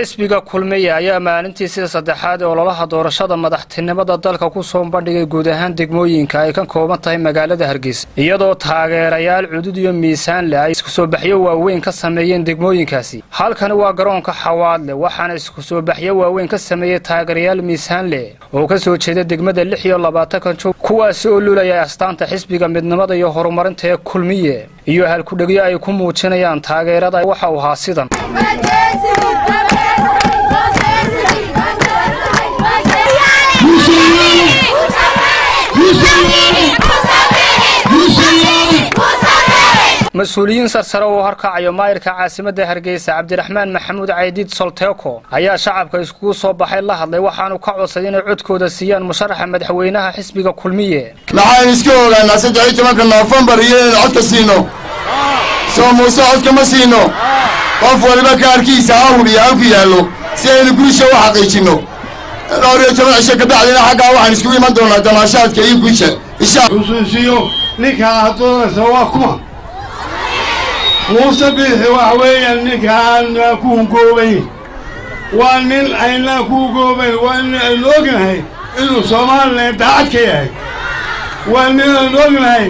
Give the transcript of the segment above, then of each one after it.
Xisbiga Kulmiye ayaa maalintiisii saddexaad ee ololaha doorashada madaxtinimada dalka ku soo bandhigay guud ahaan degmooyinka ay ka kooban tahay magaalada Hargeysa, iyadoo taageerayaal cudud iyo miisaan leh ay isku soo baxyo waaweyn ka sameeyeen degmooyinkaasi. Halkani waa garoonka Xawaadle, waxaana isku soo baxyo waaweyn ka sameeyey taageerayaal miisaan leh oo ka soo jeeda degmada 26-ka Juun, kuwaasi oo lulaya astaanta xisbiga midnimada iyo horumarinta ee Kulmiye iyo halkudhegyo ay ku muujinayaan taageerada. Waxa uu ahaa sidan. Mas-uuliyiin sarsare oo horkacayo maayirka caasimadda Hargeysa Cabdiraxmaan Maxamuud Caydiid Solteeko ayaa shacabka iskugu soo baxay la hadlay, waxaanu ka codsaday inay codkooda siiyaan musharaxa madaxweynaha xisbiga Kulmiye. Maxaynu iska ogaanaa 13-ka Noofembar iyo inaynu codka siino? Soo Muuse codka ma siino? Qof waliba kaarkiisa ha hubiya halku yaallo si aynu guusha u xaqiijinno. Dhowr iyo toban cisho kabacdina xaggaa waxaan iskugu iman doonaa damaashaadka iyo guusha. Xusuusiyo ninka aad doonaysa waa kuma? Muuse Biixi. Waxa weeyaan ninka aan ku hungoobayn, waa nin aynaan ku hungoobayn, waa nin aynu ognahay inuu Somalilan daacad ka yahay, waa nin aynu ognahay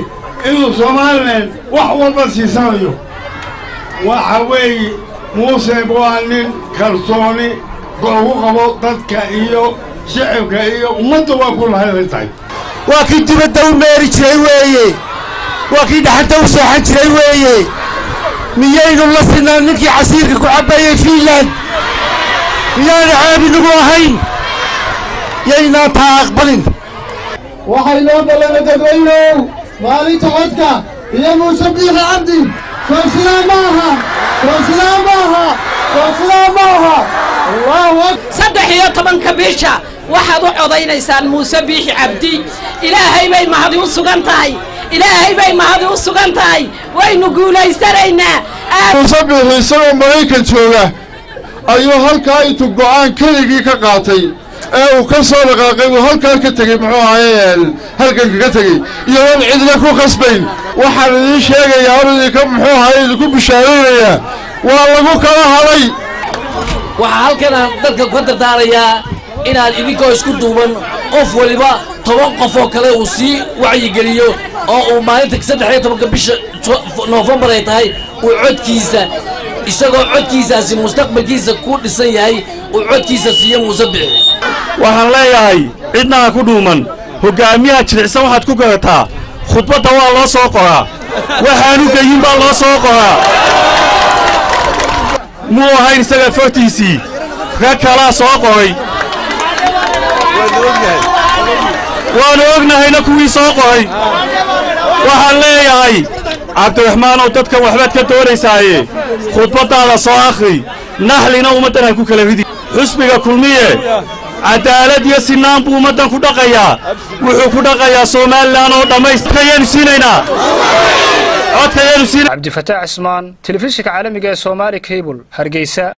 inuu Somalilan wax walba siisanayo. Waxa weeye Muuse waa nin kalsooni ugu qabo dadka iyo shicibka iyo ummadda waa ku lahayday tahay. Waa kii dibadda u meeri jiray weeye, waa kii dhaxanta u seexan jiray weeye. Miyaynu la sinaan ninkii casiirka ku cabbayey Fiinland? Miyaanu ceeb inagu ahayn? Yaynaan taa aqbalin. Waxay loo ballamay dadweynow maalinta codka iyo Muuse Biixi Cabdi. Soo sidaa ma aha? Soo sidaa ma aha? Soo sidaa ma aha? Allahu. 13-ka bisha waxaad u codaynaysaan Muuse Biixi Cabdi. Ilaahay bay mahadi u sugan tahay, Ilaahay bay mahadi u sugan tahay, waynu guulaysanaynaa. Muuse Biixi isagoo Maraykan jooga ayuu halkaa intuu go'aan keligii ka qaatay ee uu ka soo dhaqaaqay, uu halkaan ka tegey, muxuu ahaye, halkan kaga tegey iyadoon cidna ku khasbayn. Waxaan idiin sheegayaa or idinka, muxuu ahaye, idinku bishaaraynayaa, waa lagu kala hadhay. Waxaa halkan aan dadka ka dardaarayaa inaad idinkoo isku duuban qof waliba 10 qof oo kale uu sii wacyigeliyo oo uu maalinta 13-ka bisha Noofembar ay tahay uu codkiisa, isagoo codkiisaasi mustaqbalkiisa ku dhisan yahay, uu codkiisa siiyo Muuse Bixi. Waxaan leeyahay cidna ha ku dhuuman. Hoggaamiyaha jilicsan waxaad ku garataa khudbadda waa loo soo qoraa, waxaanu geyin baa loo soo qoraa. Muu ahayn isaga fartiisii, rag kalaa soo qoray. Waannu ognahayna kuwii soo qoray. Waxaan leeyahay Cabdiraxmaanow, dadkan waxbaad ka doonaysaaye khudbaddaada soo akhri, naxlina ummaddan ha ku kala ridi. Xusbiga Kulmiye caddaalad iyo sinaan buu ummaddan ku dhaqayaa, wuxuu ku dhaqayaa Somalilan oo dhammayskayaanu siinaynaa codkayaanu siin. Cabdifataax Cismaan, telefishinka caalamiga ee Soomaali Cable, Hargeysa.